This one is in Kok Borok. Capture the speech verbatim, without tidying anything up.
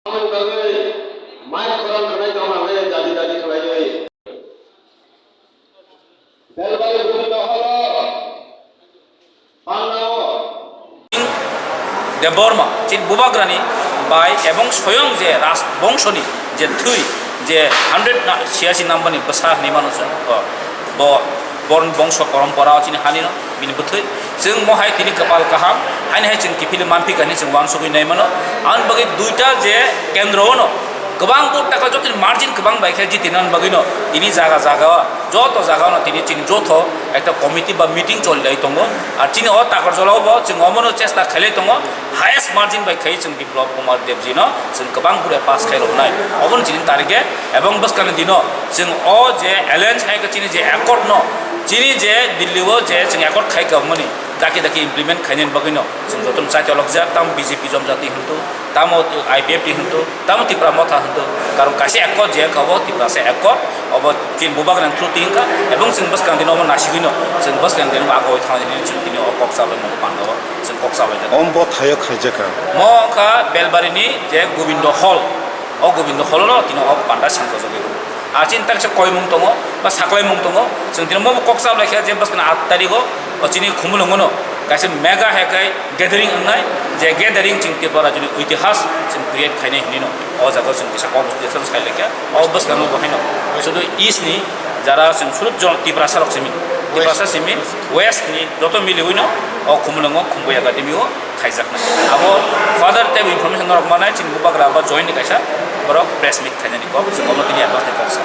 Aboni bagwi mic khorang rwnai tongma bai dabi dabi khlaiwi. Belbari Bubagra holo pannao. Debbarma, chini Bubagrani bai ebong soyong je Raj bongshoni je thwi je hundred na-, siyachi nambani bwsa hinwi mano chwng, o, bo, borni bongso porompora chini hanino bini bwthwi. Chwng mohai tini kwpal kaham, haini hai chwng kiphilwi manphi kani chwng uansugwi naimano. Aboni bagwi duita je kendro ono kwbang vote takla jotoni margin kwbang bai khe jitinani bagwino tini jaga jaga o, joto jaga ono tini chini jotho ekta committee ba meeting choli lai tongo. Ar chini o Takarjala o bo chwng omono chesta khailai tongo, highest margin bai khai chwng Biplab Kumar Debji no chwng kwbang bure pass khai rwnai. Obono chini target ebong bwskangni dino chwng o je alliance hai khe chini je accord no, chini je Delhi o je chwng accord khai ka mani daki daki implement khainani bagwi no chwng jotono chaita lokjak, tamo B J P jom jati hintu, tamo I P F T hintu, tamo Tipra Motha hintu. Karon kaisa accord je wngkha obo Tiprasa accord, obo chini Bubagrani through twi wngkha, ebong chwng bwskang dino omo nasigwino chwng bwskang dino agoi thangni hinwi chwng tini o kok chalai mano panda o chwng kok chalai jak. Om bo thaio khaijak ang. Mo wngkha Belbarini je Gobindo Hall, o Gobindo Hall no tini o panda sangjak jagwi tongo. Ar chini taksa koimung tongo, ba saklaimung tongo. Chwng tini mo kok chalai khe je bwskang aat tarikh o, o chini Khumulwngo no kaisa mega hai kai gathering wngnai, je gathering chwng Tripura rajyoni itihas chwng create khainai hinwi no. O jaga o chwng kisa kok bwskango sai lai kha. O bwskango bo haino sudu east ni jara chwng sudu jon Tiprasa rok simi, Tiprasa simi west ni joto miliwi no o Khumulwngo Khumbai Academy o khaijaknai. Abo further tei information norok manai chini Bubagra ba join ni kaisa borok press meet khainani kok, chwng omo tini advance ni kok sa.